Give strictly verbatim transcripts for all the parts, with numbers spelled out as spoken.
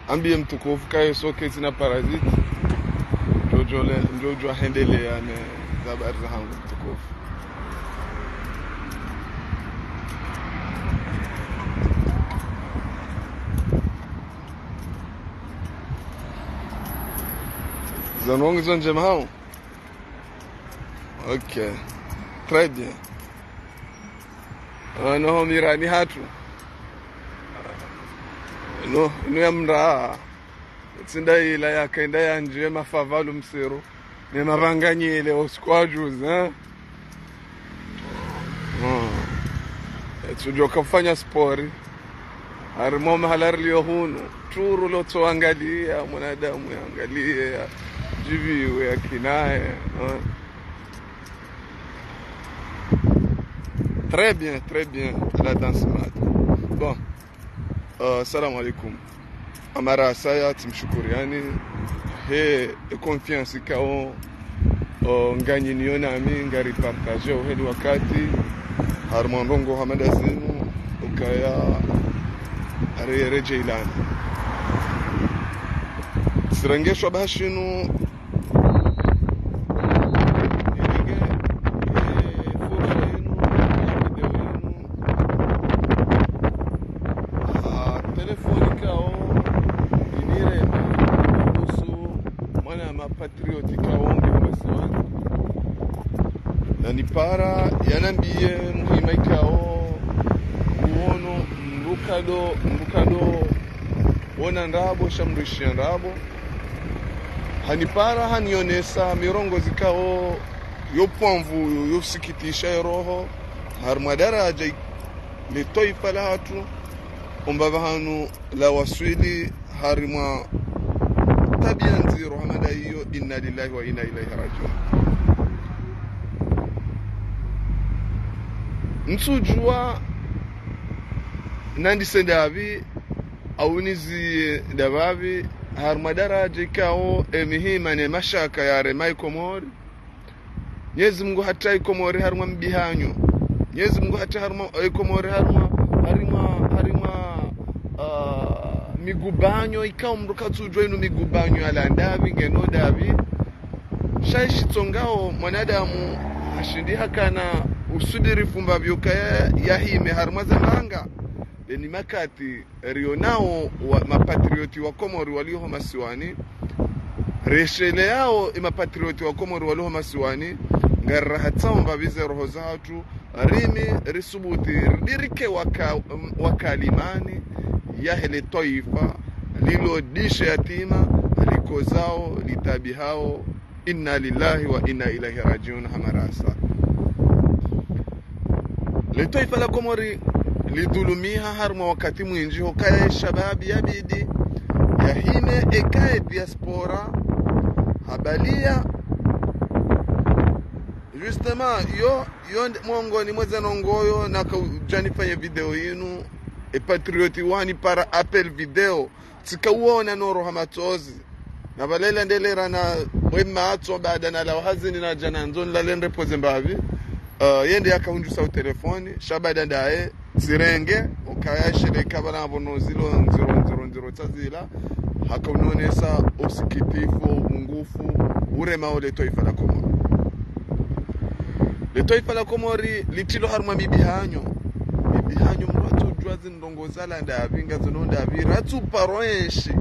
Ambiye mtukufu kaye soke zina parasite. Njojo le, njojo ahendelea ne za habari zahangu mtukufu. Zanongi zo ndjema hao? Ok. Très bien. Ah, no ho mirani hatru. No, no ya mra. Tsinda ila yakaenda yandje mafavalu msiru. Ne mavanganyile usiku wa juzi, eh? Hmm. Etsujoka ufanya spori. Harimwa mahala rilio hunu. Turu lotso angalia, mwanadamu ya angalie, ya jiviwe, ya kinaye, eh? Très bien, très bien, la danse mad. Bon. Euh, salam alaikum. Amara saya tsimshukuriani. He, e confiance kao, euh, nganyi niyo nami, ngari partage o heli wakati. Harimwa ndrongoo hama nda zinu, ukaya, hari rejeilani. Tsirenge shwabaha shinu, nirenge, eh, fursa yinu, ya video yinu. Ah, telefoni kao, inire, kuhusu mwana mapatrioti kao nge masiwani. Na nipara, yanambiye muhima ikao, uono, mrukado, mrukado, wona ndrabo, sha mrishiya ndrabo. Hanipara, hanionesa mirongozi kao yo pvamvu, yo, yo sikitisha ye roho, harimwa daraja i-, le twaifa lahatru, omba pvahanu lawaswili harimwa tabiya ndziro hama nda iyo, inna lillahi wa inna ilaihi rajiun. Ntsujua nandise ndapvi, au niziye ndapvi, harimwa daraja ikao, emihima ne mashaka yarema ye Komori. Mnyezi Mungu hatra ye Komori harimwa mbihanyo. Mnyezi Mungu hatra harimwa, ye Komori harimwa, harimwa, harimwa, ah, migubanyo, ikao mndru katsujua inu migubanyo yalawa ndapvi, ngeno ndapvi. Sha ishitsongao mwanadamu hashindi hakana usubiri fumba pvyo kaya yahime harimwa ze mbanga. Eni makati rionao wa, mapatrioti wa Komori walio ho masiwani, resheleao e mapatrioti wa Komori walio ho masiwani, ngari raha tsao mbapvi ze roho zahatru, rimi, risubuti, ridirike waka-, wakalimani, yahe le twaifa, lilo dishe yatima, likozao, litabihao, inna lillahi wa inna ilaihi rajiun, hama rasa. Le twaifa la Komori lidhulumiha harimwa wakati mwindji, hukaya ye shababi yabidi yahime ekaye diaspora, habalia. Justement, yo, yo nde-, mwongoni mwa ze ndrongoo yo naka udja nifanye video yinu, e patrioti wani para appel video, tsika uona noroha matsozi. Na pvala ila ndelera na mwe matso baada nalawa hazini nadja nandzo nilale nrepoze mbapvi. Eh, yende yakahundjusa utelefoni, sha baada ndaye, tsirenge, ukaya shereka pvala pvo no zilo ndziro, ndziro, ndziro tsazila, haka unonesa usikitifu, upungufu, urema ole twaifa la Komori. Le twaifa la Komori, litilo harimwa mibihanyo. Mibihanyo mndru atsujua zindrongoo zalawa ndapvi, ngazono ndapvi, ratsu paro enshi.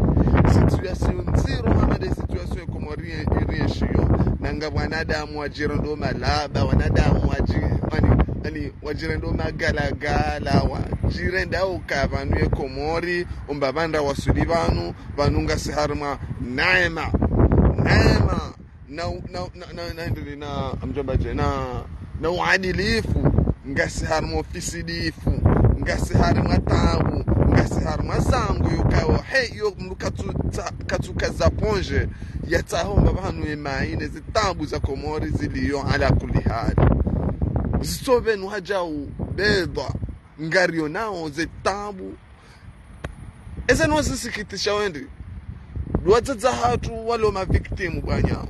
Situation ndziro hama nde situation ye Komori ye-, iri enshiyo. Nanga wanadamu wadjirendo malaba, wanadamu wadji-, ani, ani, wadjirendo magalagala, wadjirenda uka pvanu ye Komori, omba pvandra wasuli pvanu, pvanu ngasi harimwa neema. Neema. Na u-, na, na, na, na, ndili na, mdjomba dje, na, na uadilifu, ngasi harimwa ufisidifu, ngasi harimwa taabu, ngasi harimwa zangu yukao, he, yo mndru katsu-, tsa-, katsuka za pondje, yatsaho omba pvanu emaine, ze taabu za Komori ziliyo ala kulli hali. Zitso pvenu hadjau bedwa, ngarionao ze taabu, eze no zisikitisha wendi. Ndo wadzadze hatru walo ma victimes bwanyao.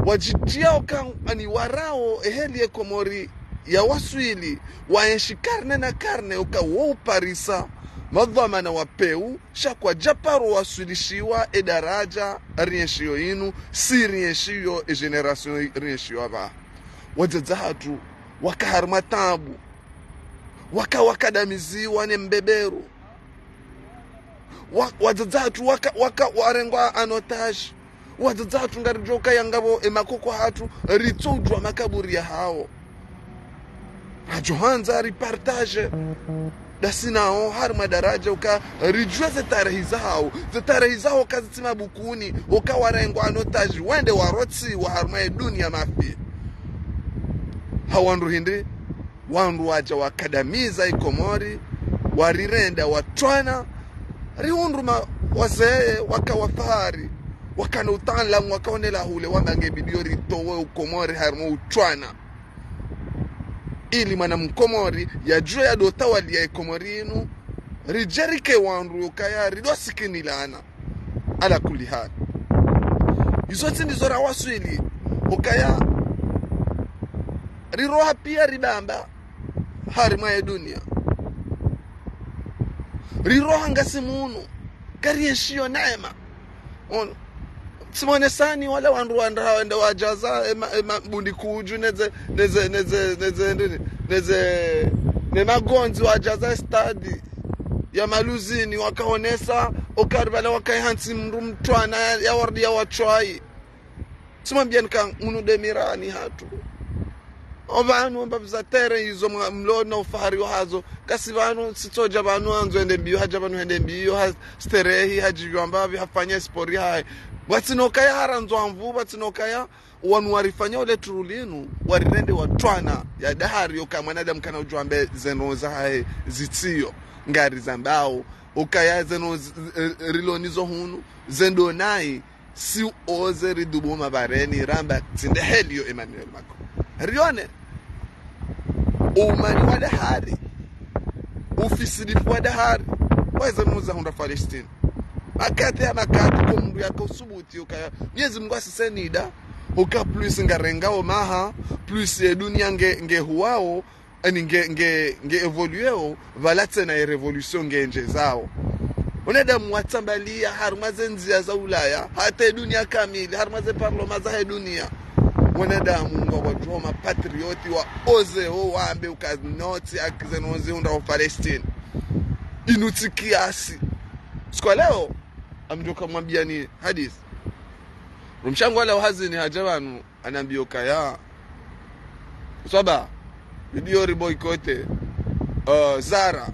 Wadjitiao ka, ani warao, eheli ye Komori ya waswili, waenshi karne na karne, uka wo uparisa, Madhwamana wa pewu, sha kwadjaparo waswilishiwa e daraja rienshiyo inu, si rienshiyo e génération rienshiyo apvaha. Wadzadze hatru, waka harumwa taabu, waka wakadamiziwa ne mbeberu. Wa, wadzadze hatru waka, waka warengwa en otage. Wadzadze hatru ngaridjo kaya ngapvo e makoko hatru, ritsoudjuwa makaburi yahawo. Radjo handza ripartage. Ndasi nawo harumwa daraja uka ridjuwe ze tarehi zahawo. Ze tarehi zahawo kazitsi mabukuni, uka warengwa en otage, wende warotsiwa harumwa e dunia mafi. Ha wandru hindri, wandru wadja wakadamiza i Komori, warirenda watwana, rihundru ma wazee waka wa fahari, wakana utaalamu, wakaonela hule, wamba nge bidiyo ritowe u Komori harumwa utwana. Ili mwana Mkomori yadjuwe yado tawaliya i Komori inu, ridjerike wandru yokaya rido sikinilana. Ala kulli hal. Izo tsi ndizo rawaswili, ukaya riroha piya ribamba harumwa ye dunia. Riroha ngasi munu, karienshiyo neema. Ono. Tsimwonesani wala wandru wandra wende wadjaza ema, ema bundi kudju neze, neze, neze, neze, neze, neze, ne magondzi wadjaza stadi ya Maluzini, wakaonesa, ukari pvala wakayi hantsi mndru mtwana ya, ya wardi ya watshwayi. Tsimwambiyani ka munu de mirani hatru. O pvanu amba pviza tere izo mwa, mlo na ufahari wahazo. Kasi pvanu, sitsodja pvanu handzo hende mbiyo, hadja pvanu hende mbiyo, ha sterehi, hadjiviwa mbapvi, hafanya spori hahe. Pvatsina ukaya harandzo amvu, pvatsina ukaya wanu warifanya ole turu linu, warirende watwana, ya dahari yoka mwanadamu kana udjuwa ambe zeno zahahe zitsiyo. Ngari zambao, ukaya zeno z-, eh, rilo nizo hunu, zendo nayi, si oze ridubu mabareni, ramba tsi nde heli yo Emmanuel Macron. Rione, umani wa dahari, ufisidifu wa dahari, weze muza hundra Palestine. Makati ya makati, ko mndru yako subuti, ukaya, Mwenyezi Mungu asise nida, uka plus ngarenga o maha, plus ye dunia nge, nge huwao, ani nge, nge, nge évoluéo, pvala tsena ye révolution nge ndjezao. Wanadamu watsambaliya harumwa ze ndziya za Ulaya, hata ye dunia kamili, harumwa ze parlement zahe dunia. Wanadamu ngwadjuwa mapatriote wa oze wo wambe uka notsi haki zeno zihundra o Palestine. Inu tsi kiasi. Siku wa leo, amdjoka mwambiyani hadisi. Rumshangu wala wahazini hadja pvanu, anambiyo kaya. Swaba, bidiyo ri boycotte, uh, Zara,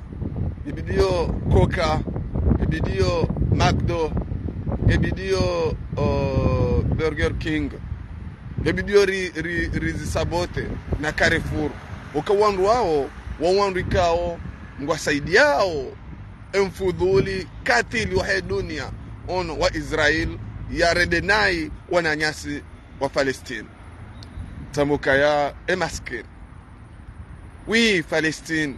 bidiyo Coca, bidiyo McDo, bidiyo, uh, Burger King, bidiyo ri, ri, rizisabote na Carrefour. Uka wandru wao, wa wandru ikao, ngwasaidiyao, emfudhuli, katili wahe dunia, ono wa Israel, yarende nayi wananyasi wa Palestine. Tambuka ya e maskini. Wi Palestine,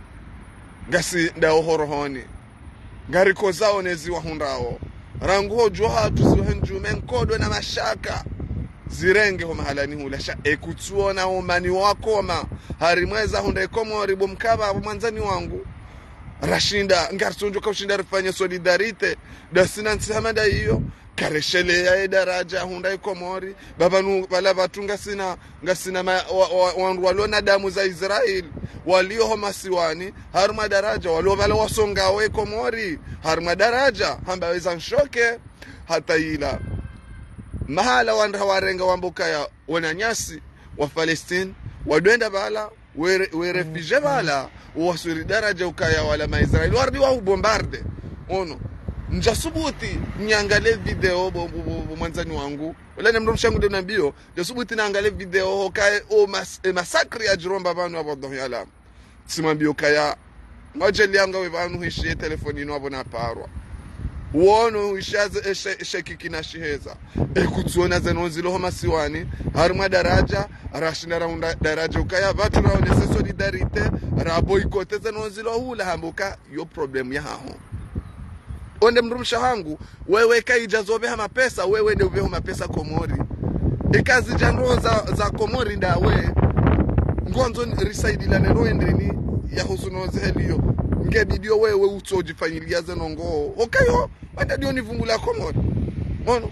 ngasi ndawo horohoni. Ngarikozao nezi wahundrao. Rangu ho djuha tuziwa he ndjume nkodo na mashaka. Zirenge ho mahalani hula sha ekutsuona umani wakoma. Harimwa eza hundra e Komori bo mkaba bo mwandzani wangu. Rashinda, ngarisondjo ka ushinda rifanye solidarité. Ndasi na ntsi hama nda iyo. Karesheleya ye daraja hundra e Komori. Pvapvanu pvala pvatru ngasina, ngasina ma, wa, wa, wandru walo na damu za Israel. Walio ho masiwani. Harumwa daraja. Walio pvala wasongao e Komori. Harumwa daraja. Hamba weza nshoke. Hata ila. Mahala wandru warenga wamba ukaya wananyasi wa Palestine. Wadwenda pvala. Were, were fije pvala, waswiri daraja ukaya wala ma Israel, wardi wa ubombarde. Ono, ndja subuti, niangale video bo, bo, bo, bo mwandzani wangu. Wala ne mndru mshangu nde nambiyo, ndja subuti niangale video, hokaye, o mas, e massacre ya djiromba pvanu apvo dohi alam. Tsimwambiyo kaya, mwadjeli yanga we pvanu hishiye telefoni inu apvo na parwa. Wono hishaze, eshe, eshe kiki na shiheza. Ekutsuona zeno zilo ho masiwani, harumwa daraja, rashinda rahundra daraja ukaya, pvatru raonese solidarité, raboycotte zeno zilo hula hamba uka yo problème yahaho. Onde mndru mshe hangu, wewe kayidja zo pveha mapesa, wewe nde upveho mapesa Komori. Eka zidja ndro za, za Komori ndawe, ngwandzo risaidilane ro endeni, ya husu no ziheliyo. Nge bidi yo wewe utsodjifanyilia ze ndrongoo. Okayo, wanda ndiyo ni vungu la Komori. Ono.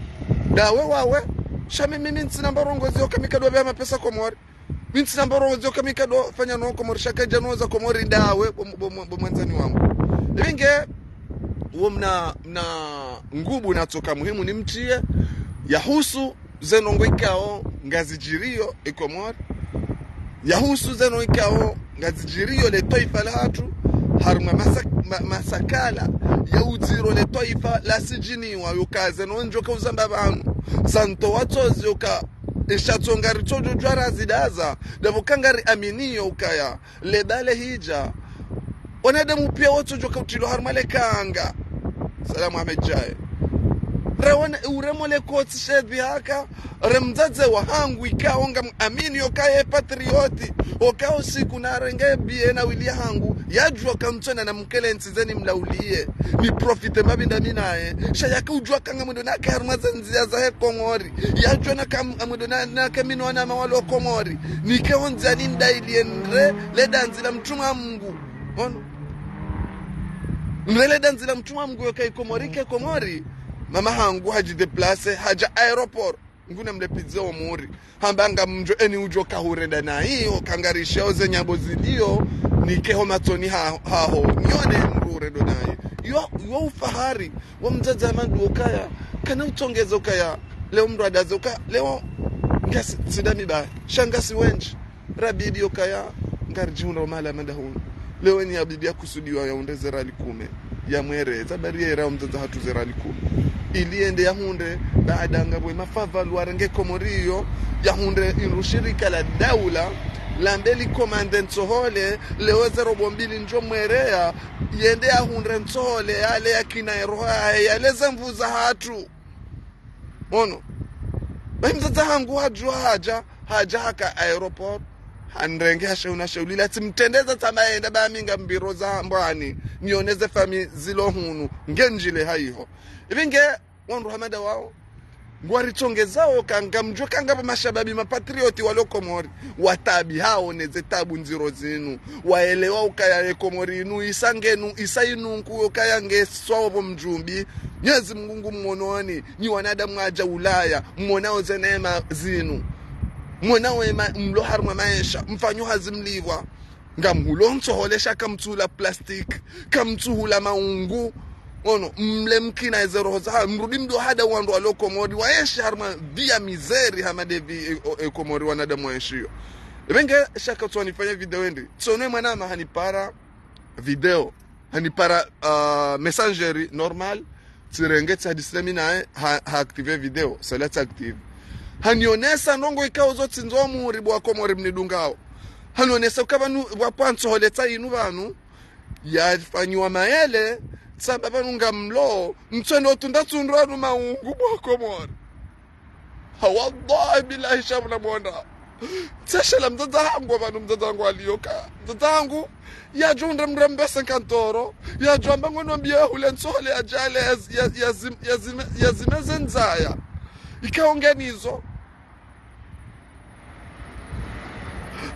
Ndawe wawe. Sha mimi ntsina mbarongozi yoka mi kadwa pveha mapesa Komori. Mi ntsina mbarongozi yoka mi kadwa fanya no Komori. Sha kaidja no za Komori ndawe, bo, bo, bo, bo mwandzani wangu. Ipvi nge, uwo mna, mna nguvu natsoka muhimu nimtriye. Yahusu ze ndrongoo ikao ngazidjiriyo e Komori. Yahusu ze ndrongoo ikao ngazidjiriyo le twaifa lahatru. Harumwa masa-, ma-, masakala ya udziro le twaifa lasidjiniwa yoka ze ndrongoo ndjo ka uzamba pvanu. Santo watsozi yoka esha tsonga ritsodjo djwa razidaza. Ndapvo ka ngariaminiyo ukaya le bale hidja. Wanadamu pia wotsodjo ka utrilwa harumwa le kanga. Salamu Ahmed Jaye. Rawana uremo le kotsi shedhwi haka. Re mdzadze wahangu ikao ngamuamini yoka ye patrioti. Okao siku narenge biye na wili hangu. Yadjua ka ntsona na mkele ntsizeni mlauliye. Ni profite mabinda minaye. Sha yaka udjua ka ngamwendo nake harumwa ze ndzia zahe Komori. Yadjua na ka m-, ngamwendo na, nake mi no wanama walo Komori. Nike ondzia ni ndailiye nre, le dandzi la mtrumwa Mungu. Ono. Nre le dandzi la mtrumwa Mungu yoka i Komori, ke Komori. Mama hangu hadji déplacer, hadja aéroport. Nguna mlepidzo Omori. Hamba ngamdjo eni udjo ka hurenda nayi, oka ngarishao ze nyambo zilio, nike ho matsoni ha-, haho. Nione mdru urendo nayi. Yo, yo ufahari. Wa mdzadze Amadou okaya, kana utsongeza okaya, leo mdru adaze oka, leo ngasi, tsi ndami ba, sha ngasi wendji, rabidi okaya, ngaridjihundra omahala mada hunu. Leo ni yabidi yakusudiwa yahundre ze riali kume, yamwere, za bari yera wa mdzadze hatru ze riali kume. Ili yende yahundre, baada ngapvo mafava lwarenge Komori yo, yahundre indru shirika la daula, lambe li commande ntsohole, leo ze robo mbili ndjo mwereya, yende yahundre ntsohole yale yakina eroho yahe yale ze nvu zahatru. Ono. Bahi mdzadze hangu hadjua hadja, hadja haka aéroport, hanrenge hasheuna sheulila, tsimtrendeza tsamba yenda ba mi ngambiro za mbwani, nione ze fami zilo hunu, ngendjile haiho. Ipvi nge, wandru hamada wao. Ngwaritsongezao ka ngamdjua ka ngapvo mashababi mapatrioti walo Komori. Wataabihao ne ze taabu ndziro zinu. Waelewa ukaya ye Komori inu isa ngenu, isa inu nkuyo kaya nge swao pvo mdjumbi. Mnyezi Mungu ngu mwononi, nyi wanadamu wadja Ulaya, mwonao ze neema zinu. Mwonao ema mlo harumwa maesha, mfanyo hazi mlipvwa. Ngamhulo ntsohole sha kamtsuhula plastique, kamtsuhula maungu. Ono, mle mkina eze roho za, mrudi mdo hada wandru walo Komori, waenshi harumwa vie ya misère hama de vie e, o, e Komori wanadamu waenshiyo. Ipvi nge sha ka tsonifanya video endi. Tsono mwanama hanipara video. Hanipara, ah, messagerie normal. Tsirenge tsi hadisi le mi naye, ha, ha active video, sala tsi active. Hanionesa ndrongoo ikao zo tsi ndzo muhuri bo wa Komori mnidungao. Hanionesa uka pvanu, pvwa pvwa ntsohole tsa inu pvanu, yafanyiwa mayele, tsamba pvanu ngamlo, mtswendo tunda tsundru anu maungu bo wa Komori. Ha, wallahi billahi sha mna mwona. Tseshe la mdzadze hangu pvanu mdzadze hangu aliyoka. Mdzadze hangu, yadjundra mrembe cinquante euros, yadjwamba ngono mbiye hule ntsohole yadjale yaz-, yaz-, yazim-, yazime-, yazime ze ndzaya. Ikao ngenizo.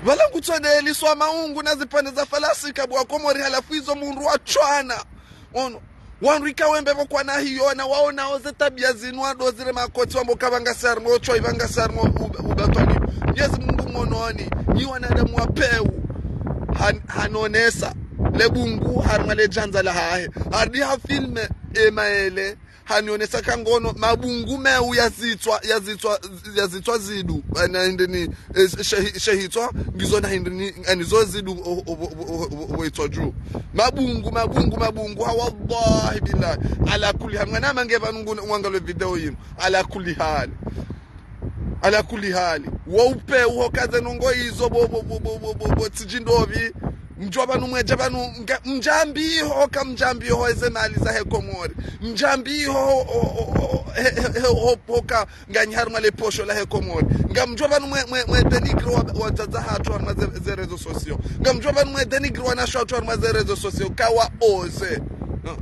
Pvala ngutswende eliswa maungu na zipvandre za falasika bo wa Komori halafu izo mundru watswana. Ono, wandru ikao wembe pvo kwana hiyo, na waonao ze tabiya zinu wado zire makoti wambo ka pvanga sarmo, tswa ipvanga sarmo, uba, uba twani. Mnyezi Mungu mwononi, nyi wanadamu wa pewu. Han-, hanonesa, le bungu, harumwa le djandza lahahe. Harudi ha filme, e mayele, hanionesa ka ngono, mabungu mewu yazitswa, yazitswa, yazitswa zidu. Ana hindri ni, eh, shehi-, shehitswa, ngizo na hindri ni, ani zo zidu o, o, o, o, o, o, itswa dju. Mabungu, mabungu, mabungu, ha wallahi billahi. Ala kulli hal, mwana mange pvanu ngu, wangalo video yinu. Ala kulli hal. Ala kulli hal. Wo upe, uho kaze ndrongoo izo, bo, bo, tsidjindopvi. Mdjua pvanu mwedja pvanu, nga-, mdjambi iho, ka mdjambi iho, eze mali zahe Komori. Mdjambi iho, ho, ho, ho, ho, he, he, he, ho, ho, ka, nganyi harumwa le posho lahe Komori. Ngamdjua pvanu mwe, mwe, mwe dénigrer wa, wadzadze hatru harumwa ze, ze réseaux sociaux. Ngamdjua pvanu mwe dénigrer wanashe hatru harumwa ze réseaux sociaux. Kawa oze. No.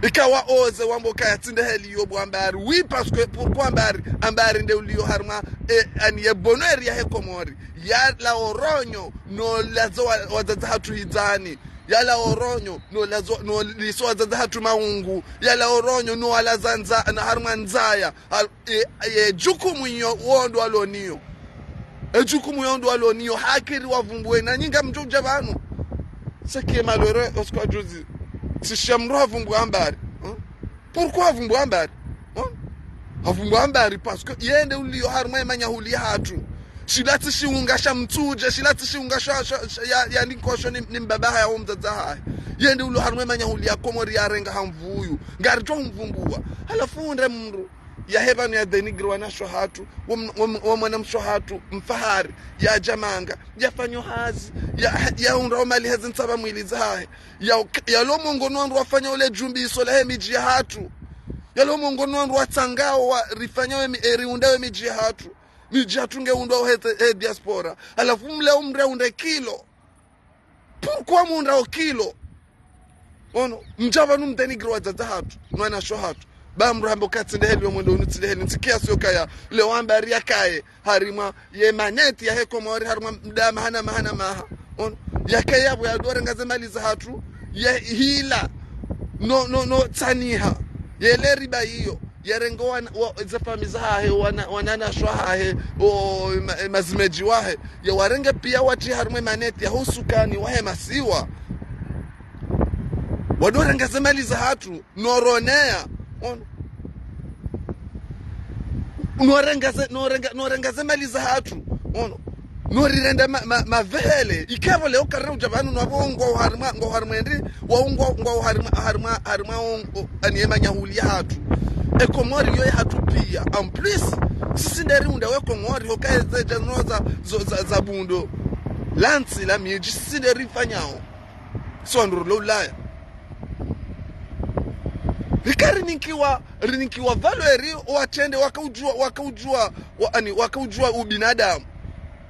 Ikawa oze wambo kaya tsi nde heli yo bo Ambari. Oui, parce que pourquoi Ambari? Ambari nde uliyo harumwa, eh, ani ye bonheur yahe Komori. Yalawa oronyo, no laza wa-, wadzadze hatru hidzani. Yalawa oronyo, no laza, no lisa wadzadze hatru maungu. Yalawa oronyo, no walaza ndza-, na harumwa ndzaya. Hal-, e, e, jukumu iyo, wo ndo walo nayo. E jukumu iyo ndo walo nayo, haki ri wavumbuwe, na nyi ngamdjo udja pvanu. Ce qui est malheureux, osiku wa juzi, tsishiya mndru havumbuwa Ambari. Hein? Pourquoi havumbuwa Ambari? Hein? Havumbuwa Ambari, parce que yende uliyo harumwa emanyahuli yahatru. Shila tsi shiunga sha Mitsudje, shila tsi shiunga sha, sha, sha, ya, ya nikosho ni, ni mbaba hahe wo mdzadze hahe. Yende uliyo harumwa emanyahuli ya Komori yarenga ha nvuu. Ngaridjo mvumbuwa. Halafu unde mndru yahe pvanu ya dénigrer wanashe hatru, wo m-, wo m-, wo mwanamshe hatru, mfahari, yadja manga, yafanya hazi, ya, yahundra wo mali heze ntsapva mwili zahe, ya, yalo mongoni wandru wafanya ule jumbiso lahe midji yahatru. Yalo mongoni wandru watsangao wa, rifanya we mi-, e, riunda we midji yahatru. Midji yahatru nge undwa he, he diaspora. Halafu mle umre unde kilo. Pourquoi mundra o kilo? Ono, mdja pvanu mdénigrer wadzadze hatru, no wanashe hatru. Ba mndru hambe kaya tsi nde heli yo mwendo unu tsi nde heli, ntsi kiasi yo kaya, leo Ambari yakaye, harumwa, ye maneti yahe Komori, harumwa mda maha na maha na maha. Ono, yakaye yapvo yadorenga ze mali zahatru, ye hila, no, no, no, tsaniha, yele riba iyo. Yarenge wana, wa, ze famiyi zahahe, wana, wananashe wahahe, o, ma, mazimedji wahe. Yawarenge piya watsi harumwa emaneti ya husukani wahe masiwa. Wadorenga ze mali zahatru, no roneya. Ono. Norenga ze, norenga, norenga ze mali zahatru. Ono. No rirenda ma, ma, mavehele. Ikapvo leo karina udja pvanu no wapvo ngwao harumwa, ngwao harumwa endi, wao ngwao, ngwao harumwa, harumwa, harumwa o, o, ani emanyahuli yahatru. E Komori yo yahatru piya. En plus, sisi nde riunda we Komori, hoka eze djano za, zo, za, za bundo. Lantsi la midji, sisi nde rifanyao. So wandru rilo Ulaya. Rika rininkiwa, rininkiwa valeur, watsende wakaudjuwa, wakaudjuwa, wa, ani, wakaudjuwa ubinadamu.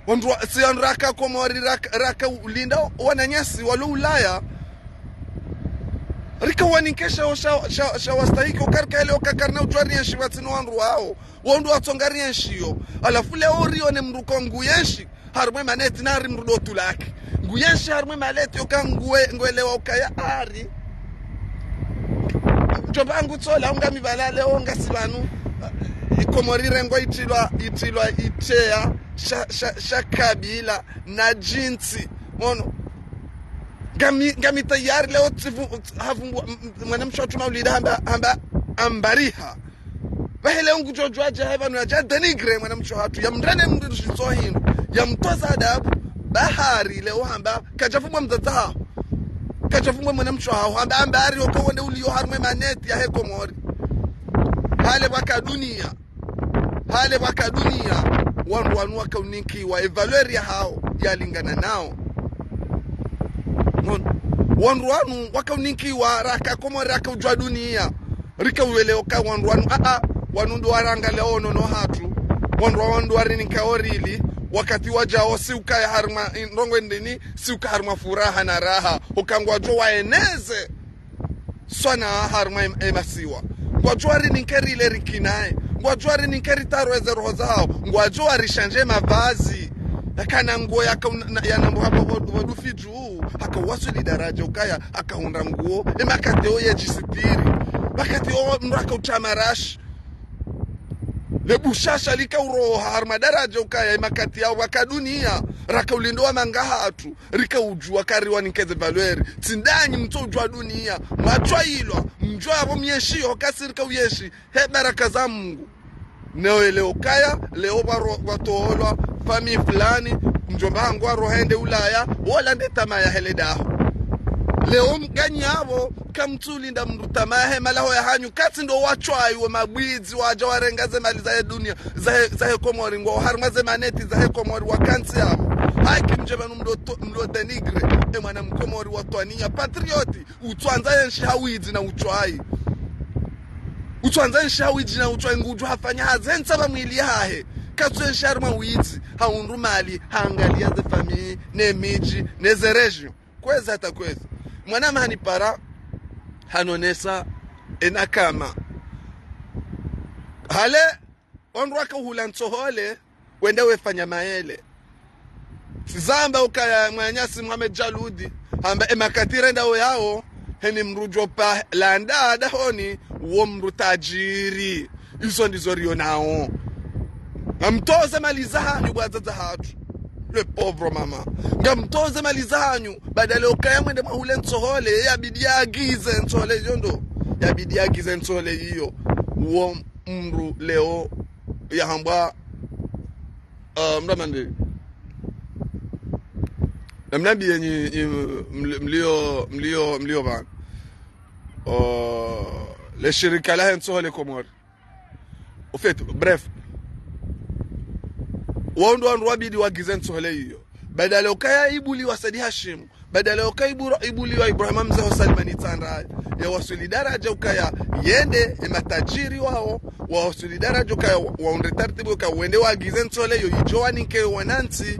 Wandru wa, si wandru raka Komori, raka, raka ulinda wananyasi walo Ulaya. Rika waninkesha sha, sha, sha wastahiki, oka rika ele oka karina udjuwa rienshi pvatsina wandru wao. Wandru watsonga rienshi yo. Halafu leo rione mndru ko nguyenshi harumwa emaneti nari mndru do tulaki. Nguyenshi harumwa emaneti yoka nguwe, ngwelewa ukaya hari. Djomba hangu tsola, ungami pvala leo ngasi pvanu, eh, Komori rengwa itrilwa, itrilwa itseya, sha, sha, sha kabila, na djintsi. Ono. Ngami, ngami tayari leo tsivu, havumbu, m, m, mwanamshe hatru Maulida hamba, hamba, Ambari ha. Pvahe leo ngudjo djuwa dje haye pvanu yadja dénigrer mwanamshe hatru, yamrende mndru shitso hindru, yamtoza adabu, ba hari leo hamba, kadjavumbwa mdzadze haho. Kadjavumbwa mwanamshe haho, hamba Ambari oka wende uliyo harumwa emaneti yahe Komori. Hale pvwaka duniya. Hale pvwaka duniya, wandru wanu wakauninkiwa, e valeur yahawo yalingana nawo. Ngono. Wandru wanu wakauninkiwa, raka Komori raka udjuwa duniya. Rika uwelewa ka wandru wanu, a, a, wanu ndo waranga leo unono hatru. Wandru wa wandru warininka orili, wakati wadjao si ukaya harumwa, ndrongo ndini, si uka harumwa furaha na raha. Oka ngwadjo waeneze swana harumwa em-, emasiwa. Ngwadjo warininke rile rikinaye. Ngwadjo warininke ritarweze roho zawo. Ngwadjo warishanje mavazi. Yakana nguo yaka un-, na, yanambo hapvo pvo-, pvodufi dju. Haka waswili daradja ukaya, haka hundra nguo. Emakati yo yedjisitiri. Makati yo mndru haka utsama rashi. Le bushasha lika uroha harumwa daradja ukaya, emakati yawo pvwaka duniya. Raka ulindo wa manga hatru. Rika udjuwa kari waninkeze valeur. Tsi ndanyi mtso udjuwa duniya. Mwatswailwa. Mdjuwa apvo myenshi yo kasi rika uyenshi. He baraka za Mungu. Neo eleo kaya, leo pvwaro-, pvwatoolwa, famiyi fulani, mdjomba hangu waro hende Ulaya, wola nde tamaya hele daho. Leo mganyi apvo, kamtsulinda mndru tamaya he malaho ya hanyu, katsi ndo watswayi we mabwidzi, wadja warenga ze mali zahe duniya, zahe, zahe Komori, ngwao harumwa ze maneti zahe Komori wakantsi apvo. Haki mdje pvanu mlo to-, mlo dénigrer, e mwana mkomori wa twaniya, patriote, utswandza yenshi ha widzi na utswayi. Utswandza yenshi ha widzi na utswayi, ngudjo hafanya hazi, hentsa pva mwili yahahe. Katsu yenshi harumwa widzi, hahundru mali, hangaliya ze famiyi, ne midji, ne ze région. Kwezi hata kwezi. Mwana mahani para, hanonesa, ena kama. Hale, wandru waka uhula ntsohole, wende wefanya mayele. Sizamba ukaya mwananyasi Mohamed Djaloudi, hamba emakati rendao yao, heni mdru djo pva landa dahoni, wo mdru tajiri. Izo ndizo rionao. Ngamtoze mali zahanyu bo wadzadze wahatru. Le pauvre maman. Ngamtoze mali zahanyu, badala ukaya mwende mwahule ntsohole, yabidi yagize ntsohole iyo ndo. Yabidi yagize ntsohole iyo. Wo mdru leo yahambwa, eh, mdru amande. Namnambiye nyi, nyi mli-, mlio, mlio, mlio pvanu. Oh, le shirika lahe ntsohole Komori. Au fait, bref. Wao ndo wandru wabidi wagize ntsohole iyo. Badala ukaya ibuliwa Said Hashim, badala ukaya ibura-, ibuliwa Ibrahima Mze ho Salimani Tsandraya, yawaswili daraja ukaya yende, ematajiri wao, wawaswili daraja ukaya wa-, waundre taratibu ukaya wende wagize ntsohole iyo, idjo wanike wanantsi,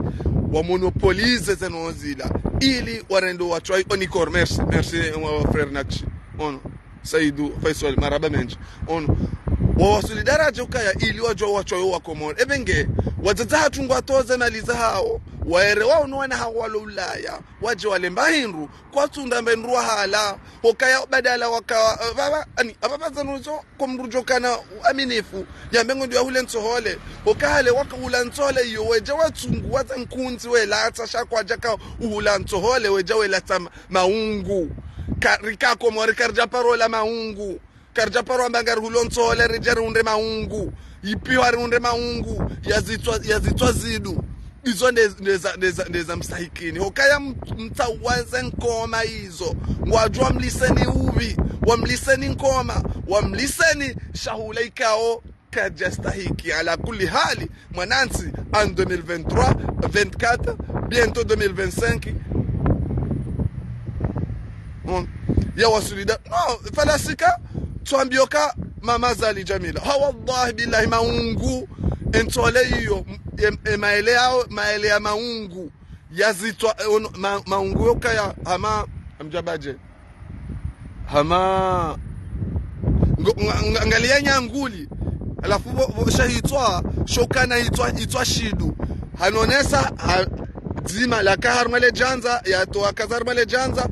wamonopolize zeno zila, ili warende owatshwayi onikor. Merci, merci, mon frère Nakshi. Ono. Saidu Faisal, marahaba mendji. Ono. Wawaswili daraja ukaya ili wadjuwa owatshwayi wa Komori. Ebe nge, wadzadze wahatru ngwatoze mali zahao, waere wao no wana hao walo Ulaya, wadje walemba hindru, kwatsunda mbe ndru wahala, hukaya badala waka, eh, baba, ani, aba baza nuzo, ko mdru djo kana uaminifu, yambe ngo ndo yahule ntsohole, hukaya hale waka hula ntsohole iyo, wedja watsungu, waza nkundzi, welatsa, sha kwadjaka uhula ntsohole, wedja welatsa ma-, maungu. Ka-, rika Komori, karidja paro la maungu. Karidja paro amba ngarihulo ntsohole, ridje rihundre maungu. Ipihwa rihundre maungu, yazitswa, yazitswa zidu. Izo nde, nde za, nde za, nde za mstahikini. Hukaya m-, mtsawaze nkoma izo. Ngwadjuwa mliseni uvi, wamliseni nkoma, wamliseni shahula ikao kadjastahiki. Ala kulli hali, mwanantsi, en deux mille vingt-trois, vingt-quatre, bientôt deux mille vingt-cinq. Bon. Yawaswili da-, no, falasika, tswambiyo ka mama Azali Djamila. Ha, wallahi billahi, maungu, entsohole iyo, m-, em-, emaele yao, maele ya maungu. Yazitswa, eh, ono, ma-, maungu yokaya, hama, amdjabadje. Hama, ngo-, nga-, nga-, ngaliya nyanguli. Halafu pvo, pvo, sha hitswa, sho kana hitswa, hitswa shidu. Hanonesa, ha, dzima laka harumwa le djandza, yatowa kaza harumwa le djandza.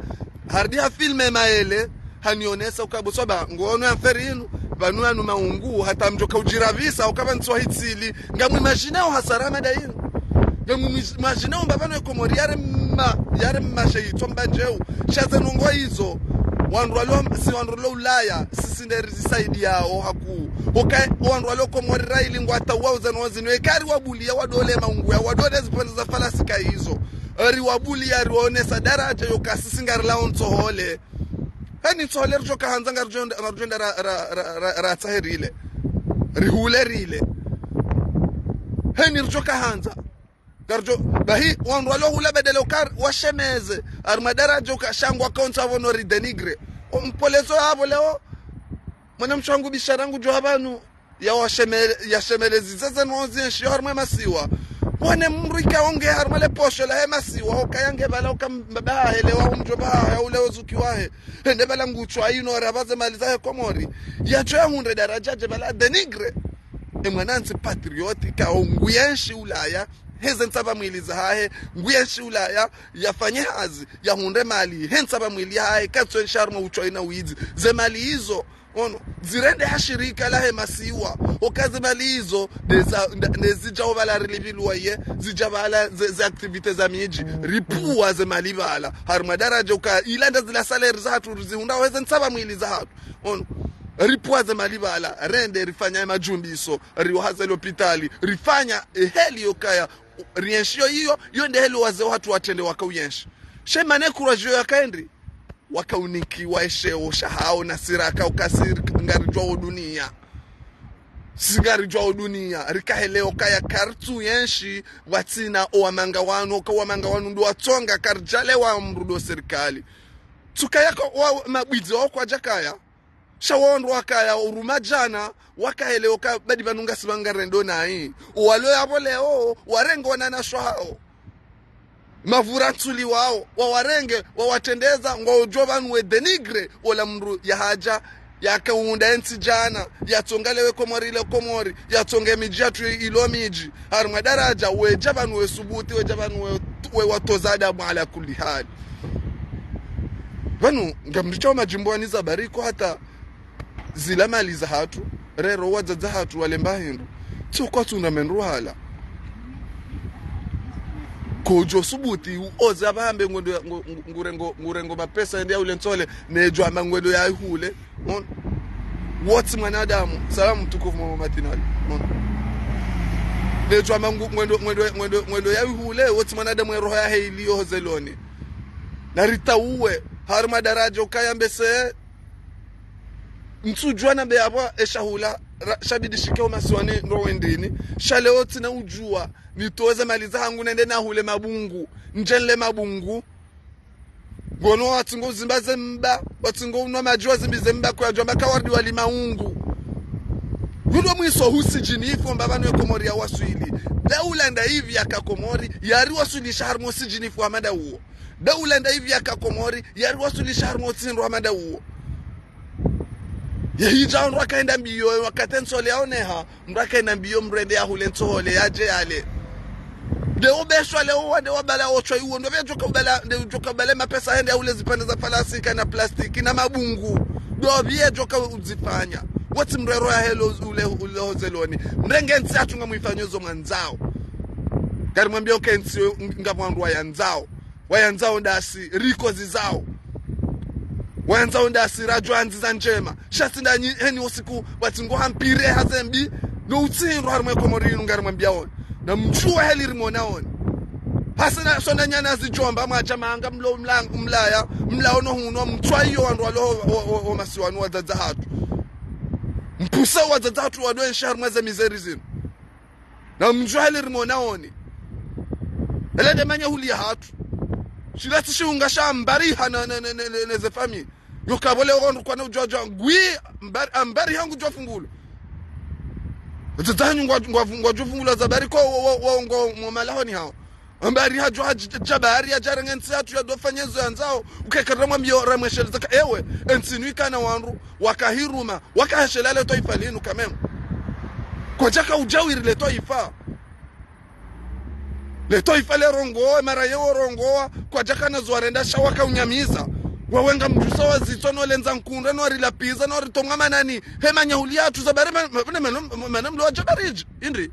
Harudi hafilme maele, hanionesa ukaya bo swaba, ngono ya mferi inu, pvanu yanu maungu, hata mdjoka udjirabisa, ukaya pvanu ntsi wa hitsili, ngamwimagineo hasara mada inu. Ngamwimagineo mba pvanu ye Komori yarema, yarema she yitswa mba ndjeu. Sha ze ndrongoo izo, wandru walo, si wandru walo Ulaya, sisi nde rizisaidiyao hakuu. Hukaya, wandru walo Komori raili ngwatawao ze ndrongoo zinu, eka riwabuliya wadole maungu ya, wadole zipvandre za falasika izo. Riwabuliya, riwaonesa daraja yoka sisi ngarilao ntsohole. Heni ntsohole ridjoka handza ngaridjo-, ngaridjoenda ra, ra, ra, ra, ratsahe rile. Rihule rile. Heni ridjoka handza. Ngaridjo, bahi, wandru walo hula badala uka washemeze. Harumwa daraja uka sha ngwakaontsa pvo no ridénigrer. Ompolezo yapvo leo. Mwanamshe wangu Bishara ngudjo hapvanu. Yawashemele-, yashemelezi zeze ndrongoo zenshi yo harumwa masiwa. Wone mdru ika onge harumwa le posho lahe masiwa, hukaya nge pvala uka mbaba hahe lewa umdjomba hahe, hau lewo zuki wahe. Hende pvala ngutshwa inu, harapva ze mali zahe Komori. Yadjo yahundre daraja dje pvala dénigrer. E mwanantsi patriote kao nguyenshi Ulaya, heze ntsapva mwili zahahe, nguyenshi Ulaya, yafanye hazi, yahundre mali, he ntsapva mwili yahahe, katsu enshi harumwa utshwayi na widzi. Ze mali izo, ono, zirende ha shirika lahe masiwa. Uka ze mali izo, nde za, nde, nde zidjao pvala rilipvilwa ye, zidja pvala ze, ze activités za midji. Ripvuwa ze mali pvala. Harumwa daraja uka, ila nda zila salaire zahatru rizihundrao heze ntsapva mwili zahatru. Ono, ripvuwa ze mali pvala, rende rifanya madjumbiso, riwaha ze lopitali, rifanya eheli yokaya, rienshiyo iyo, iyo nde heli wazee wahatru watrende wakauyenshi. She mana ye courage iyo yakaendri, wakaunikiwa esheo shahao na siraka uka si ngaridjuwao duniya. Si ngaridjuwao duniya, rikahelewa ukaya karitsu yenshi, pvwatsina owamanga wanu, uka owamanga wanu ndo watsonga karidjalewa mdru ndo sirikali. Tsukaya ko wa, mabwidzi wao kwadjakaya. Sha wao ndo wakaya uruma djana, wakahelewa uka badi pvanu ngasi pvanu ngarendo nayi. Owalo yapvo leo, warenge wananyashe wahao. Mavura ntsuli wao, wawarenge, wawatrendeza, ngwaudjo pvanu we dénigrer, ola mdru yahadja, Yakaunda entsi djana, yatsonga lewe Komori le Komori, yatsonga emidji yatru ilo midji. Harumwa daraja, wedja pvanu wesubuti, wedja pvanu we, we watoza adabu ala kulli hali. Pvanu, ngamdjo madjimbo aniza bariko hata zila mali zahatru, rero wadzadze hatru walemba hindru. Tsi ukwatsu na mendru hala. Kodjo subuti, uoze apvahambe ngwendo ya, ngu-, ngu-, ngurengo, ngurengo mapesa ende ya ule ntsole, nedjo amba ngwendo ya ihule. Mon. Wotsi mwanadamu, salamu mtukufu mwa matinali. Mon. Nedjo amba ngu-, ngwendo, ngwendo, ngwendo, ngwendo ya ihule, wotsi mwanadamu ya roho yahe iliyo hozeloni. Na rita uwe, harumwa daraja ukaya mbese, ntsudjua na mbe apvo eshahula, ra-, shabidi shike omasiwani ndo wendini. Sha leo tsina udjua, nitoze mali zahangu nende nahule mabungu, ndje nle mabungu. Ngono watsingo uzimba ze mba, watsingo unwa madji wazimbi ze mba kuyadjua maka warudi wali maungu. Yudo mwiso hu sijinifu amba pvanu e Komori ya waswili. Daula nda ivi yaka Komori, yari waswilisha harumwa sijinifu amada uo. Daula nda ivi yaka Komori, yari waswilisha harumwa utsindru amada uo. Yehidja mndru akaenda mbiyo, wakati ntsole yaoneha, mndru akaenda mbiyo mndru ende yahule ntsohole, yadje yale. Nde ubeshwa leo wande wabala otswa iwo, ndo pvia djoka ubala, nde djoka ubala mapesa hende yahule zipande za falasika na plastiki na mabungu. Ndo pvia djoka uzifanya. Wotsi mndru ero yahe lo ule, ule hozeloni. Mrenge ntsi yatru ngamwifanyo zo mwandzao. Ngarimwambia uke ntsi yo ng-, ngapvo wandru wayandzao. Wayandzao ndasi, riko zizao. Wayandzao ndasi, radjo andzi za ndjema. Sha tsi nda nyi, heni usiku, watsingo hampire ha ze mbi, no utsindru harumwa e Komori inu ngarimwambiaoni. Na mdjua heli rimonaoni. Hasina, sonda nyana zidjomba, mwadja manga mlo mlang-, mlaya, mlao no huno, mtswa iyo wandru walo ho, ho, ho, ho masiwani wadzadze hatru. Mpusa wadzadze hatru wado enshi harumwa ze mizeri zinu. Na mdjua heli rimonaoni. Ele nde manyahuli yahatru. Shila tsi shiunga sha mbari ha na, na, na, na, na, na ze fami. Yoka pvole wandru kwana udjua djua ngwi mbari, ambari hangu djua fungulo. Wadzadze hanyu ngwa, ngwa, ngwa djua fungulo za bari ko wa, wa, wa, ngwa mwa malahoni hao. Ambari hadjo hadja bari yadjarenge ntsi yatru yadofanya zo yandzao. Ukekera mwambiyo ramwesheleza ka ewe, entsi inu ikana wandru, wakahiruma, wakaheshela le twaifa linu kamemu. Kwadjaka udjawiri le twaifa. Le twaifa le rongoa, mara yewo rongoa, kwadjaka na zo warenda sha wakaunyamiza. Wawenga mdjusa wazitswa no lendza nkundra no rilapiza no ritonga manani. He manyahuli yatru za bari ma-, ma-, ma-, ma-, ma-, mana mlo wadja bariji. Indri.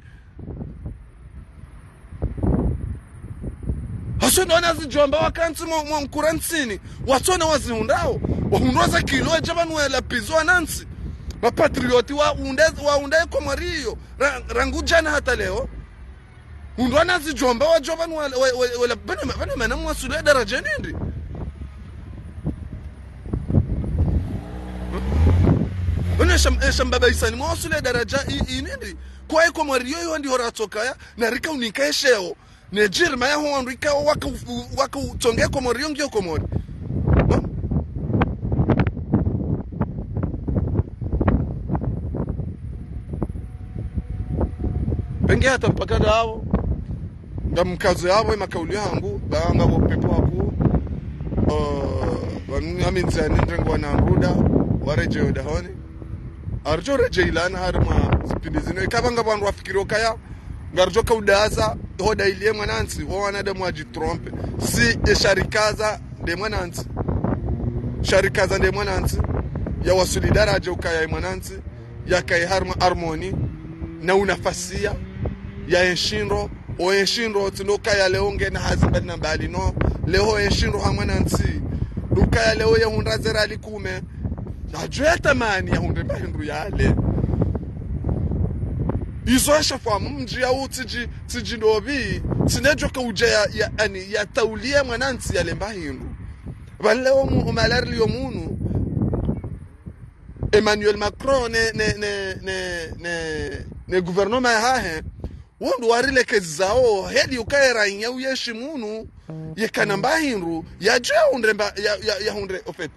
Haswe ndo wana zidjomba wakantsi mo, mo nkura ntsini. Watsona wazihundrao. Wahundra za kilo edja pvanu wela pizo wanantsi. Mapatrioti wa unde, wa unde Komori iyo. Ra-, rangu djana hata leo. Hundra wana zidjomba wadjo pvanu wela, we, we, wela, pvanu, pvanu mana mwasule daraja nindri. Pvanu esha, esha mbaba isani mwasule daraja i, i nindri. Kwa e Komori iyo iyo ndiho ratsokaya, na rika unika esheo. Ne djirima yaho wandru ikao waka u-, waka utsonge Komori iyo ngiyo Komori. No? Penge hata mpaka ndapvo. Ngamkazo yapvo e makauli yahangu, ba ngapvo pepo hakuu. Eh, pvanu ami ndzia nindrengo wana nruda, waredjeyo dahoni. Aridjo redjeilana harimwa zipvindi zinu. Ikapva ngapvo wandru wafikiri okaya, ngaridjo kaudaza, hoda iliye mwanantsi, wo wanadamu wadjitrompe. Si, e sha rikaza nde mwanantsi. Sha rikaza nde mwanantsi, yawasuli daraja ukaya e mwanantsi, yakaye harimwa harmonie, na unafasiya, ya enshi ndro, o enshi ndro, tsi ndo kaya leo ngena hazi mbali na mbali, no. Leo enshi ndro ha mwanantsi. Ndo kaya leo yehundra ze riali kume. Yadjo yatamani yahundre mahindru yale. Izo ashafa mdji ya utsidji, tsidji ndopvi, tsinedjo kaudja ya, ya, ani, yatauliye mwanantsi yalemba hindru. Pvanu leo mu, umalari liyo munu. Emmanuel Macron ne, ne, ne, ne, ne, ne gouvernement yahahe, wo ndo warilekezao, heli ukaye rainya uyenshi munu, yekana mba hindru, yadjo yahundre mba, ya, ya, yahundre, au fait.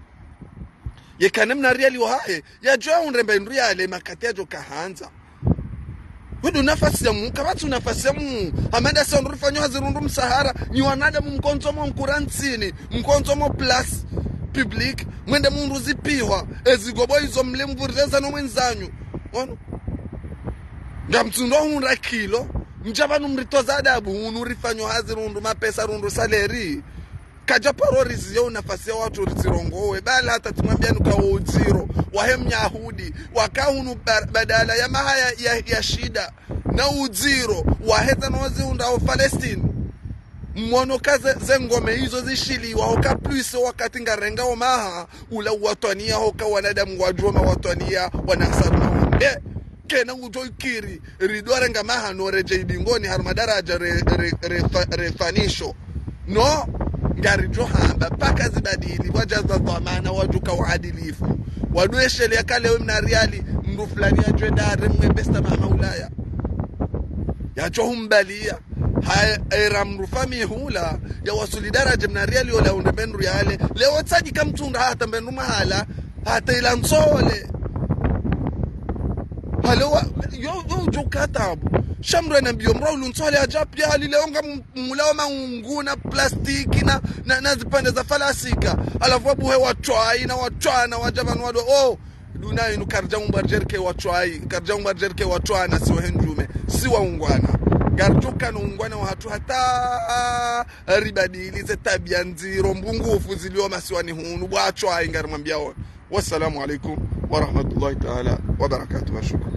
Yekana mna riali wahahe, yadjo yahundre mba hindru yale makati yadjo kahandza. Wedu nafasi ya mu, kapvatsi nafasi ya mu. Hamada sa ndo rifanyo hazi rundru msahara, nyi wanadamu mkonzo mo nkura ntsini, mkonzo mo place. public, mwende mundru zipihwa, ezigobo izo mle mvurizeza no mwendzanyu. Ono? Ngamtsundo hundra kilo, mdja pvanu mritoza adabu, hunu rifanyo hazi rundru mapesa rundru saleri. Kadja paro riziye unafasi ya watru rizirongowe, bala hata tsimwambia nuka wo udziro, wahe Myahudi, waka hunu ba-, badala ya maha ya, ya, ya shida, na udziro, waheza no zihundra o Palestine. Mwono ka ze, ze ngome izo zishiliwa, hoka plus wakati ngarenga o maha, ula uwatwaniya hoka wanadamu wadjoma watwaniya, wanasaru na wambe. Kena udjo ikiri, ridwarenga maha no redje ibingoni, harumwa daraja re, re, re, fa, re fanisho. No, ngaridjo hamba, paka zibadili, wadjaza dhwamana, wadjuka waadilifu. Wadweshele ya kale we mna riali, mndru fulani yadjwe dare mwe pesa maha Ulaya. Yadjo humbaliya. Ha, era mndru fami hula, ya wasuli daraja mna riali yola unde mendru yale. Leo tsadji kamtsunda hata mendru mahala, hata ila ntsole. Halewa, yo, yo, udjo katabu. Sha mndru anambiyo mndru ulu ntsole adja pia hali leo nga m-, mula wa maungu na plastiki na, na, na zipande za falasika. Halafu wabuhe watwayi na watwana wadja pvanu wado. Oh, duna inu karidja umba ridjerike watwayi, karidja umba ridjerike watwana, si wahe ndjume, si waungwana. Ngaridjo kana ungwana wahatru hata ribadili ze tabiya ndziro mbungufu zilio masiwani hunu, bwa watwayi ngarimwambia ono. Wassalamu alaikum warahmatullahi taala wabarakatuh. Shukran.